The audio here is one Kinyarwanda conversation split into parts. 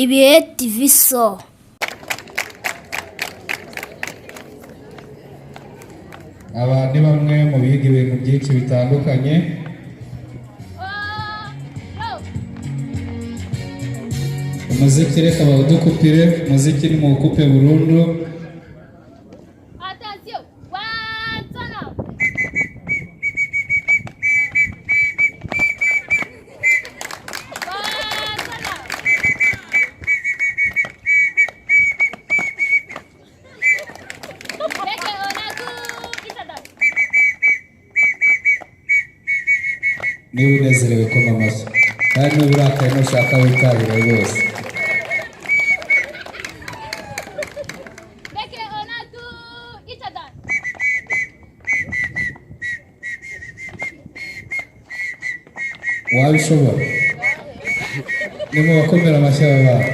Ibihe TV Show. Aba ni bamwe mu biga ibintu byinshi bitandukanye. Umuziki reka bawudukupire, umuziki ni muwukupe burundu. Attention! One, turn up! One, turn up! Leke onaku itada. Niba unezerewe, koma amashyi, kandi niba urakaye, nushaka witahire rwose. Leke onaku itada. Wabishobora, ni mu bakomera amashyi aba bana.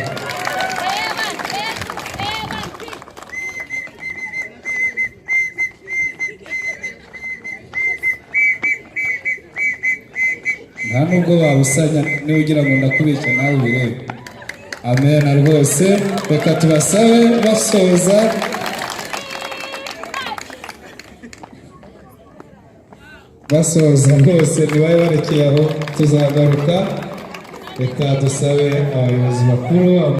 A1, A2, A1, three. Nta nubwo babusanya, niba ugira ngo ndakubeshya, nawe ubirebe. Amen rwose. Reka tubasabe basoza. Basoza rwose, ntibabe barekeye aho, tuzagaruka. Reka dusabe abayobozi bakuru.